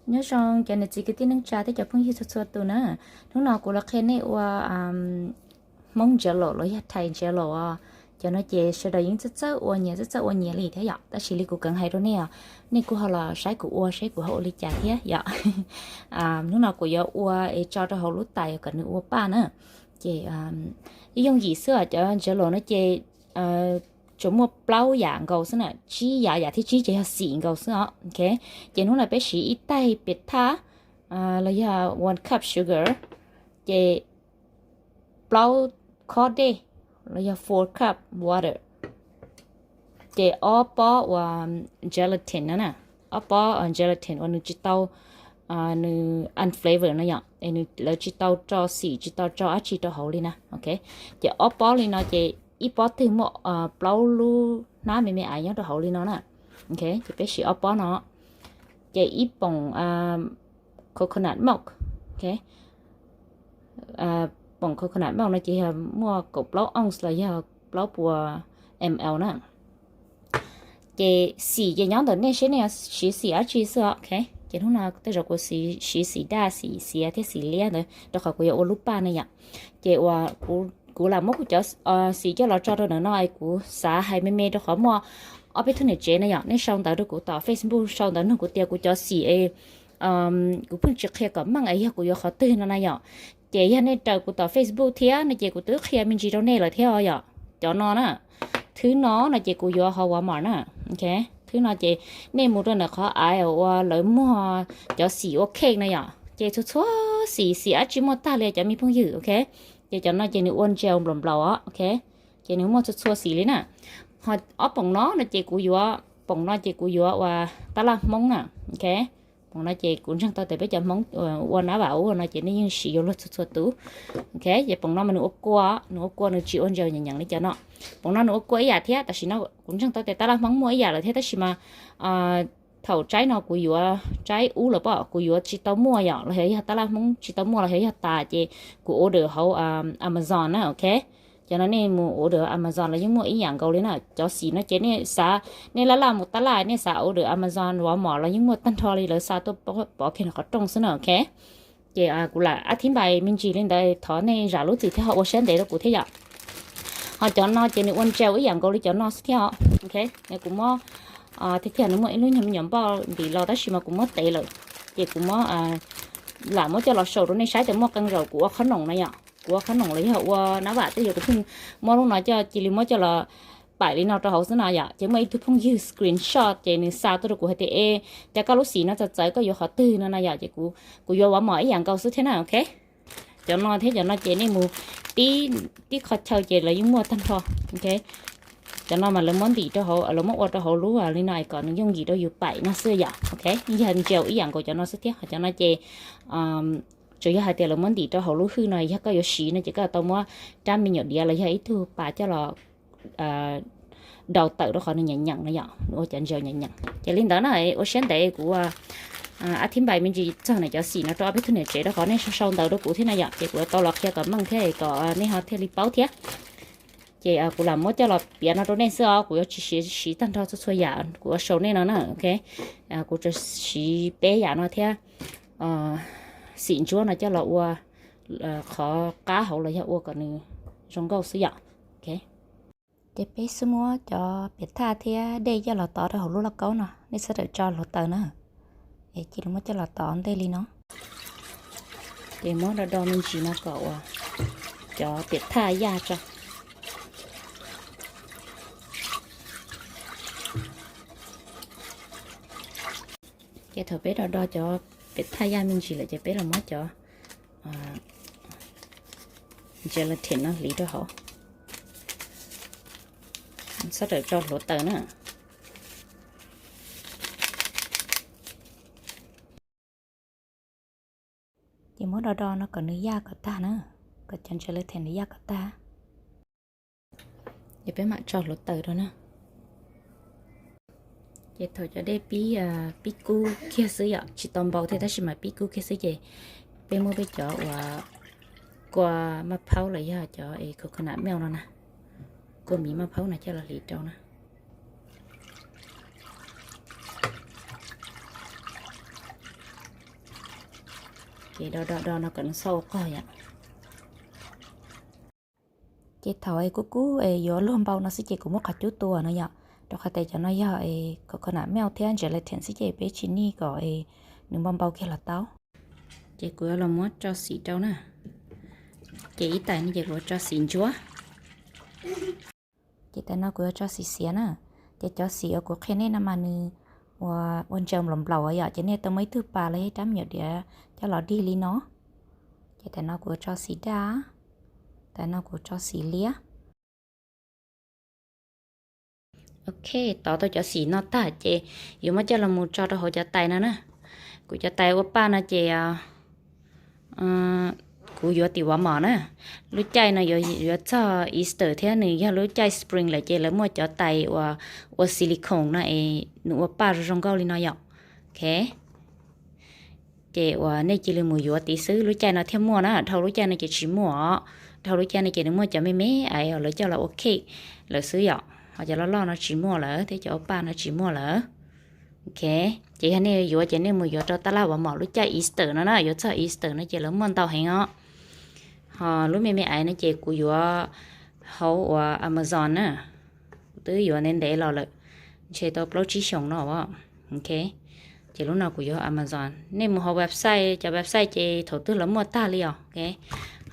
Nyob zoo cov niam txiv kwv tij neej tsa thiab cov phooj ywg txhua txhua tus na. Hnub no kuv los qhia nej ua Hmoob Jello los yog Thai Jello os. Cov no ces sawv daws yeej txawj txawj ua nyias txawj txawj ua nyias li thiab yom, tab sis li kuv kheev hais rau nej os, nej kuj ho los saib kuv ua saib kuv ho ua li cas thiab yom. Hnub no kuv yuav ua es tso rau hauv lub tais kom nws ua paj na. Ces yooj yim xwb os, cov Jello no ces tsuas muaj plaub yam nkaus xwb na, tsib yam, yam thib tsib ces yog xim nkaus xwb os. Ces hnub no peb siv ib taig piam thaj los yog one cup sugar, ces plaub khob dej los yog four cup water, ces ob pob uas gelatin na, ob pob gelatin uas nws tsis tau, nws unflavor no yom, es nws lawv tsis tau tso xim tsis tau tso dab tsi rau hauv li na. Ces ob pob li no ces ib pob twg muaj plaub lub hnab me me av nyob rau hauv li no na. Ces peb siv ob pob no, ces ib poom coconut milk, poom coconut milk no ces yog muaj kaum plaub ounce los yog plaub puas ml na. Ces xim ces nyob ntawm nej seb nej siv xim dab tsi xwb os. Ces hnub no tej zaum kuv siv xim daj, xim xiav thiab xim liab ntawd rau qhov kuv yuav ua lub paj na yom. Ces uas kuv lam muab kuv cov xim coj los tso rau ntawm no es kuv xav hais me me rau qhov muaj ob peb tug niam tsev na yom, nej sau ntawv rau kuv tom Facebook, sau ntawv nug kuv tias kuv cov xim es kuv pheej tsis qhia kom meej es yog kuv yuav qhov twg no na yom. Ces yog nej raws kuv tom Facebook thiab no ces kuv twb qhia me ntsis rau nej lawm thiab os yom. Cov no na, thwb no no ces kuv yuav hauv Walmart na. Thwb no ces nej mus rau ntawm qhov aisle uas lawv muag cov xim ua cake na yom, ces txhua txhua xim, xim dab tsi muaj tag li cov me phooj ywg, ok. Ces cov no ces nws ua gel nplaum nplaum os, ok. Ces nws muaj txhua txhua xim li na. Ho ob poom no no ces kuv yuav, poom no ces kuv yuav ua tab laj Hmoob na, ok. Poom no ces kuv ntseeg tau tias peb cov Hmoob ua nab vam ua no ces nej yeej siv yuav luag txhua txhua tus, ok. Ces poom no mas nws ua kua, nws ua kua nws tsis ua gel nyeem nyeem li cov no. Poom no nws ua kua ib yam thiab, tam sim no kuv ntseeg tau tias tab laj Hmoob muaj ib yam lawm thiab, tab sis mas thaum tsaib no kuv yuav tsaib ub lawm pob, kuv yuav tsis tau muaj yom, los yog tab laj Hmoob tsis tau muaj los yog tas ces kuv order hauv Amazon na, ok. Cov no nej mus order Amazon los yeej muaj ib yam nkaus li na. Cov xim no ces nej xav, nej laj laj mus tab laj nej xav order Amazon, Walmart los yeej muaj tag nrho li, lawv xa tuaj pov kiag qhov rooj xwb na, ok. Ces kuv lam ab thib npais me ntsis li ntawd, thov nej zam lub txim thiab ho ua siab ntev rau kuv thiab yom. Ho cov no ces nws ua gel ib yam nkaus li cov no xwb thiab os, ok. Kuv muab, tiag tiag nws muaj ib lub nyuag me nyuam npoj ntim los tab sis mas kuv muab tev lawm, ces kuv muab, lam muab coj los show rau nej saib tias muaj qee zaum kuv ua qhob noom na yom, kuv ua qhob noom los yog ua nab vam tej yog kuv pheej muab lub no coj cia li muab coj los paim li no rau hauv xwb no yom. Ces muaj ib tug phooj ywg screenshot ces nws xa tuaj rau kuv hais tias, e, cas koj lub xim no txawv txawv, koj yuav qhov twg no na yom. Ces kuv yuav Walmart ib yam nkaus xwb thiab na, ok. Cov no thiab cov no ces nej mus tib, tib qho chaw ces lawv yeej muaj tag nrho, ok. Cov no mas lawv muab ntim rau hauv, lawv muab ua rau hauv lub li no es kom nws yooj yim rau yus paim no xwb yom, ok. Yog gel ib yam nkaus cov no xwb thiab. Ho cov no ces tsuas yog hais tias lawv muab ntim rau hauv lub hwj no, yog koj yuav siv no ces koj tau muab rab me nyuam diav los yog ib tug pas coj los daus tawm rau qhov nws nyeem nyeem no yom, nws ua cov gel nyeem nyeem. Ces li ntawd na, ua siab ntev kuv ab thib npais me ntsis txog ntawm cov xim no rau ob peb tug niam tsev rau qhov nej sau sau ntawv rau kuv thiab na yom, ces kuv yuav tau los qhia kom meej thiab kom nej ho thiaj li paub thiab. Ces kuv lam muab coj los piav no rau nej xwb os, kuv yuav tsis siv, siv tag nrho txhua txhua yam kuv ua show nej no na, ok. Kuv tsuas siv peb yam no thiab xim ntsuab no coj los ua qhov qab hauv los yog ua kom nws zoo nkauj xwb yom, ok. Ces peb xub muab cov piam thaj thiab dej coj los tov rau hauv lub lauj kaub no, nej sawv daws tso hluav taws na. Es cia li muab coj los tov ntej li no. Ces muab do do me ntsis no kom uas cov piam thaj yaj tso. Ces thaum peb do do cov piam thaj yaj me ntsis lawm ces peb los muab cov gelatin no hliv rau hauv. Sawv daws tso hluav taws na. Ces muab do do no kom nws yaj kom tag na, kom cov gelatin nws yaj kom tag. Ces peb mam tso hluav taws rau na. Ces thaum cov dej pib, pib kub kiag xwb yom, tsis tau npau thiab tab sis mas pib kub kiag xwb ces peb muab peb cov uas kua maj phaub los yog cov coconut milk no na, kua miv maj phaub no coj los hliv rau na. Ces do do do no kom nws txhob ua qog yom. Ces thaum es kub kub es yuav luag npau no xwb ces kuv muab qhov cub tua no yom, rau qhov tias cov no yog coconut milk thiab gelatin xwb ces peb tsis nij kom es nws npau npau kiag los tau. Ces kuv yuav los muab tso xim rau na. Ces ib tais no ces kuv yuav tso xim ntsuab. Ces tais no kuv yuav tso xim xiav na. Ces cov xim uas kuv qhia nej no mas nws ua ntsaws nplaum nplaum yom, ces nej tau muab ib tug pas los yog rab me nyuam diav coj los dig li no. Ces tais no kuv yuav tso xim daj, tais no kuv tso xim liab. Ok, tov tau cov xim no tag ces yuav muab coj los mus tso rau hauv cov tais no na. Kuv cov tais ua paj no ces kuv yuav tim Walmart na. Lub caij no yuav txog Easter thiab nws yog lub caij spring lawm ces lawv muaj cov tais uas ua silicone no es nws ua paj zoo zoo nkauj li no yom. Ok, ces uas nej cia li mus yuav tid xwb, lub caij no thiaj muaj na, dhau lub caij no ces tsis muaj os. Dhau lub caij no ces nws muaj cov me me aiv uas lawv coj los ua cake lawm xwb yom, ho cov loj loj no tsis muaj lawm thiab cov ua paj no tsis muaj lawm. Ok, ces yog nej yuav ces nej mus yuav rau tab laj Walmart lub caij Easter no na, yuav txog Easter no ces lawv muaj ntau heev os. Ho lub me me aiv no ces kuv yuav hauv uas Amazon na, twb yuav ntev ntev los lawm, ntshe tau plaub tsib xyoos no. Ok, ces lub no kuv yuav Amazon. Nej mus hauv website, cov website ces thaum twg los muaj tag li os. Ok,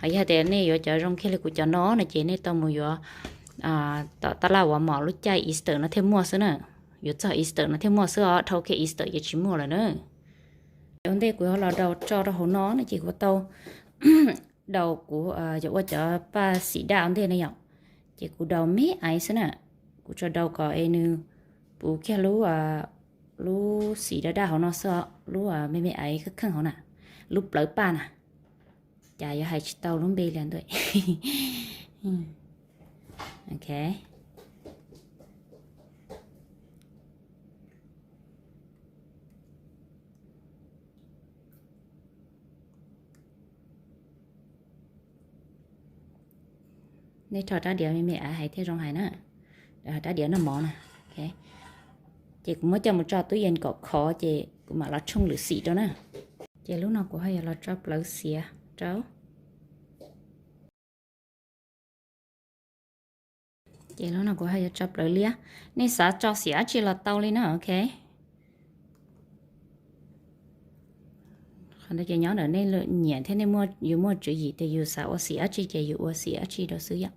ho yog tias nej yuav cov zoo kiag li kuv cov no no ces nej tau mus yuav tom tab laj Walmart lub caij Easter no thiaj muaj xwb na. Yuav txog Easter no thiaj muaj xwb os, dhau kiag Easter ces tsis muaj lawm na. Ua ntej kuv yuav los daus tso rau hauv no no ces kuv tau daus kuv yuav ua cov paj xim daj ua ntej na yom. Ces kuv daus me aiv xwb na, kuv tsuas daus kom es nws puv kiag lub, lub xim daj daj hauv no xwb os, lub me me aiv kheej kheej hauv na, lub plawv paj na. Cas yuav hais tsis tau lub npe li ntuj. Ok, nej rho rab diav me me aiv hais thiaj zoo hais na, rab diav noj mov na. Ces kuv muab coj mus tso tub yees kom khov ces kuv mam los tshooj lwm xim rau na. Ces lub no kuv ho yuav los tso plawv xiav rau. Ces lub no kuv ho yuav tso plawv liab. Nej xav tso xim dab tsi los tau li na, ok. Qhov ntawd ces nyob ntawm nej nyiam thiab nej yuav muaj tswv yim tias yus xav ua xim dab tsi ces yus ua xim dab tsi rau xwb yom.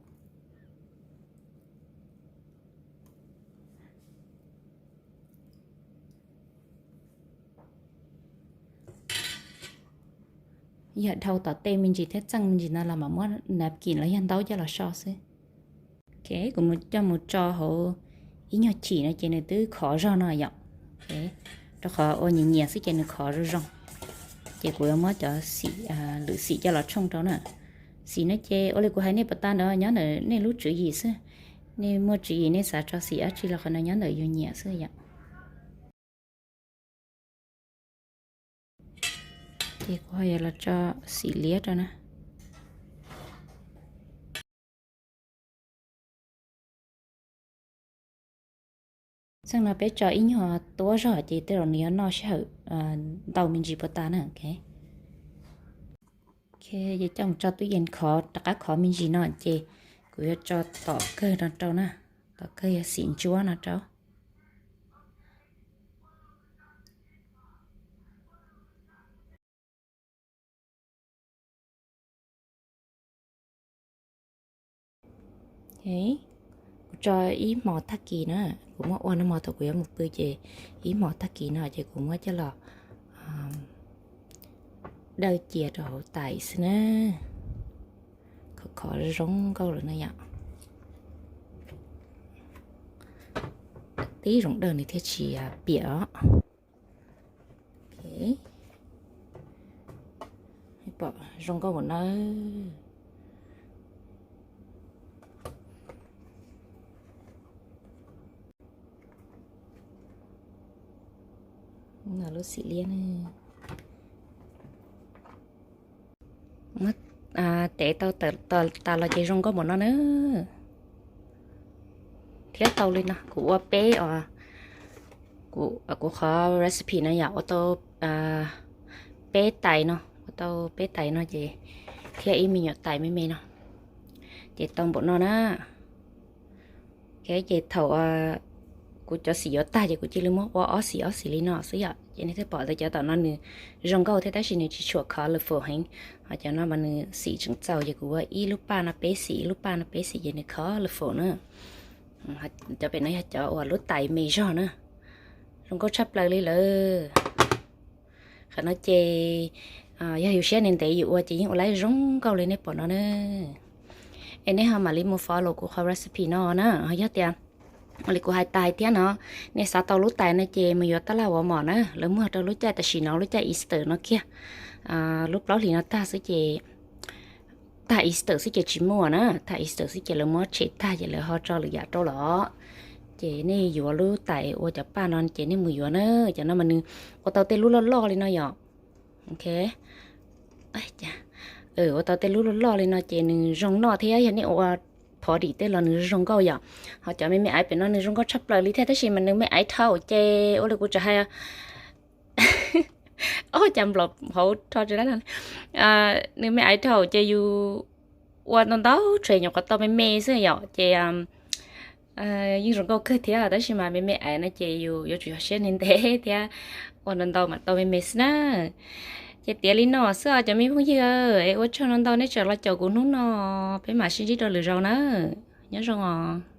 Yog dhau tom tej me ntsis thiab txeej me ntsis no los mam muab napkin los yog ntaub coj los so xwb. Ok, kuv mus coj mus tso hauv ib nyuag chim no ces nws twb khov zog no yom. Rau qhov ua nyias nyias xwb ces nws khov zoo zoo. Ces kuv yuav muab cov xim, lwm xim coj los tshooj rau na. Xim no ces ua li kuv hais nej puas tas ntawd nyob ntawm nej lub tswv yim xwb. Nej muaj tswv yim nej xav tso xim dab tsi los qhov no nyob ntawm yus nyiam xwb yom. Ces kuv ho yuav los tso xim liab rau na. Txheej no peb tso ib nyuag tuab zog ces tej zaum nws yuav noj sij hawm ntau me ntsis puas tas na. Ok, ces coj mus tso tub yees khov rov qab khov me ntsis no ces kuv yuav tso tom kawg no rau na, tom kawg yog xim ntsuab no rau. Kuv tso ib hmos tag kis na, kuv muab ua noj mov thaum kuv yuav mus pw ces ib hmos tag kis no ces kuv muab coj los dawj cia rau hauv tais xwb na. Khov khov zoo nkauj lawm na yom. Tib zoo dawj nws thiaj tsis piam os. Pom zoo nkauj npaum no. Lub xim liab na. Muab tev tau tas los ces zoo nkauj npaum no na. Thiab tau li no kuv ua peb, kuv qhov recipe no yom, ua tau peb tais no, ua tau peb tais no ces thiab ib me nyuam tais me me no, ces tau npaum no na. Ces thaum kuv cov xim yuav tag ces kuv cia li muab ua ob xim ob xim li no xwb yom. Ces nej thiaj pom tias cov tom no nws zoo nkauj thiab tab sis nws tsis tshua colorful heev. Ho cov no mas nws xim tseem txaus ces kuv ua ib lub paj no peb xim, ib lub paj no peb xim ces nws colorful na. Cov pem no yog cov uas lub tais me zog na, zoo nkauj tshaj plaws li lawm. Qhov no ces yog yus siab ntev ntev yus ua ces yeej ua laib zoo nkauj li nej pom no na. Es nej ho mam li mus follow kuv qhov recipe no na. Ho yog tias li kuv hais tas thiab no, nej xav tau lub tais no ces mus yuav tab laj Walmart na, lawv muag rau lub caij tam sim no lub caij Easter no kiag. Lub plaub hlis no tag xwb ces, tag Easter xwb ces tsis muaj na, tag Easter xwb ces lawv muab tshem tag ces lawv ho tso lwm yam rau lawm. Ces nej yuav lub tais ua cov paj no ces nej mus yuav na, cov no mas nws ua tau tej lub loj loj li no yom. Ua tau tej lub loj loj li no ces nws zoo noj thiab yog nej ua party tej los nws zoo nkauj yom. Ho cov me me aiv pem no nws zoo nkauj tshaj plaws li thiab tab sis mas nws me aiv dhau ces ua li kuv tseem hais, o cas nplom hauv rho tsis la, nws me aiv dhau ces yus ua ntau ntau tsheb nyuam qhuav tau me me xwb yom. Ces yeej zoo nkauj kawg thiab tab sis mas me me aiv no ces yus yuav tsum yog siab ntev ntev thiab ua ntau ntau mam tau me me xwb na. Ces tiav li no xwb os cov me phooj ywg, es ua tsaug ntau ntau nej tseem los caum kuv hnub no, peb mam sib ntsib rau lwm zaus na. Nyob zoo os.